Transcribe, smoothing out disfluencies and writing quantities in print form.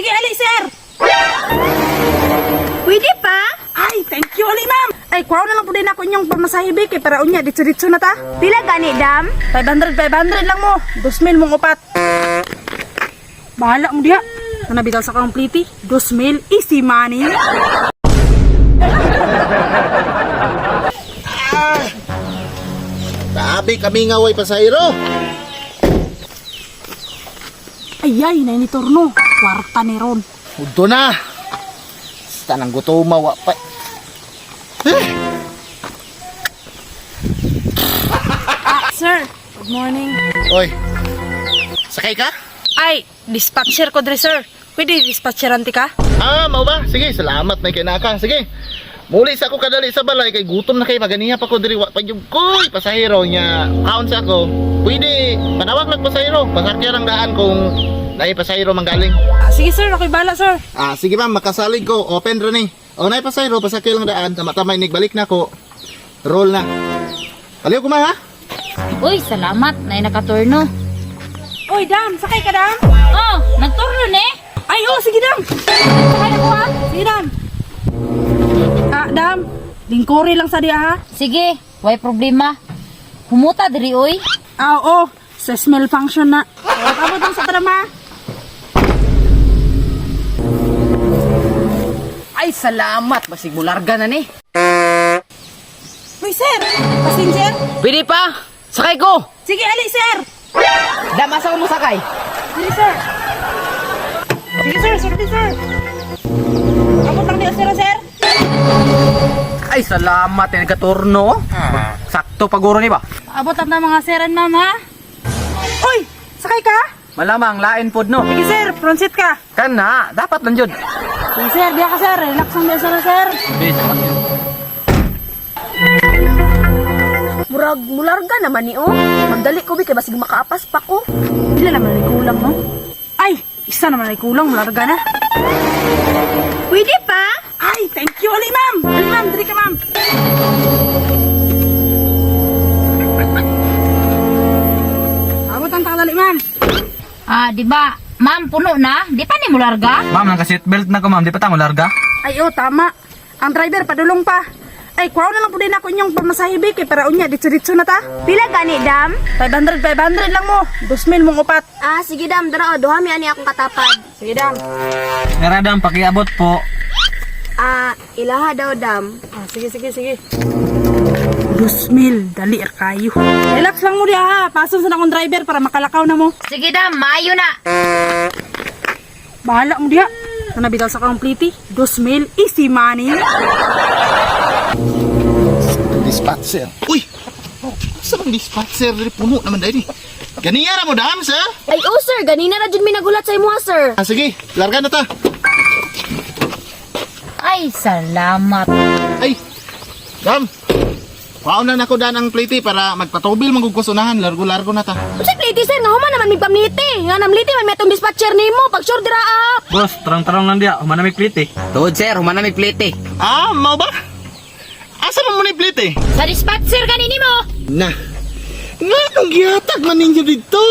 Sige, ali, sir. Pwede pa? Ay, thank you, ali, ma'am. Ay, kuha na lang po din ako inyong pamasahe, be, kay para unya, ditso-ditso na ta. Pila gani, dam? 500, 500 lang mo. 2,000 mong upat. Bahala mo diha. Nanabital sa complete. 2,000, easy money. Grabe kami nga way pasahero. Ay, ay, na ni turno. Kwarta ni Ron. Udto na. Basta nang gutoma wa pa. Eh, Ah, sir. Good morning. Oy. Sakay ka? Ay, dispatcher ko dre, sir. Pwede dispatcheran ti ka? Ah, mao ba? Sige, salamat may kinaka. Sige. Muli sa ako kadali sa balay kay gutom na kay maganiha pa ko diri wa pa gyud koy pasahero nya. Kaon sa ako. Pwede panawag lang pasahero. Pasakyan ang daan kung naay pasahero manggaling. Ah, sige, sir. Ako'y bala, sir. Ah, sige ma'am, makasalig ko. Open ra ni. O naay pasahero, pasakyan lang daan. Tama-tama balik na ko. Roll na. Kaliw ko ma ha? Uy, salamat. Nay nakaturno. Oy, dam. Sakay ka, dam. Oh, nagturno ni? Ay, oh, sige, dam. Sakay ako, ha? Sige, dam. Ah, dam. Lingkuri lang sa diya, ha? Sige, way problema. Humuta diri oy. Ah, oo. Sa smell function na. Oh, abot lang sa trama. Ay, salamat. Basig mo larga na ni. Uy, sir. Passenger. Pwede pa. Sakay ko. Sige, ali, sir. Dam, asa ko mo sakay? Sige, sir. Sige, sir. Sulti, sir. Abot lang diya, sir, sir. Ay, salamat. Eh, nagkaturno. Sakto paguro ni ba? Abot lang na mga sir and ma'am, ha? Uy, sakay ka? Malamang, lain pod no. Sige, sir. Front seat ka. Kana, dapat lang yun. Sige, sir. Diya ka, sir. Relax lang diya, sir, sir. Murag, mularga naman ni oh. Magdali ko bi kay basig makaapas pa ko. Pila naman ay kulang, no? Ay, isa naman ay kulang. Malarga na. Pwede pa? Ay, thank you, Ali, ma'am. Ali, ma'am. Dali ka, ma'am. Abot ang takadali, ma'am. Ah, di ba? Ma'am, puno na. Di pa ni mo larga? Ma'am, naka-seatbelt na ko ma'am. Di pa ta mo larga? Ay, oh, tama. Ang driver, padulong pa. Ay, kuha na lang po din ako inyong pamasahe, be, kay para unya, ditso-ditso na ta. Pila gani, dam? 500, 500 lang mo. 2,000 mong upat. Ah, sige dam, dara oh, duha mi ani akong katapad. Sige, dam. Nga dam, pakiabot po. Ah, ilaha daw dam. Ah, sige, sige, sige. 2,000, dali er kayo. Relax lang mo diya ha. Pason sa akong driver para makalakaw na mo. Sige dam, maayo na. Bahala mo diha. Nanabital sa complete. 2,000, easy money. Dispatcher. Uy! Oh, sa bang dispatcher diri puno naman dahil ni. Ganiya ra mo dam, sir. Ay, oh sir, ganina ra jud mi nagulat sa imuha, sir. Ah, sige, larga na ta. Ay, salamat. Ay, dam. Kuhaon na nako dan ang plate para magpatubil manggugkusunahan. Largo-largo na ta. Unsay plate sir, nga human naman migpamliti. Nga namliti man may atong dispatcher nimo pag sure dira up. Boss, tarong-tarong lang diya. Humanamig plate eh. Tuod sir, humanamig plate eh. Ah, mao ba? Asa man mo ni plate eh? Sa dispatcher ganini mo. Na. Nga nung gihatag man ninyo dito.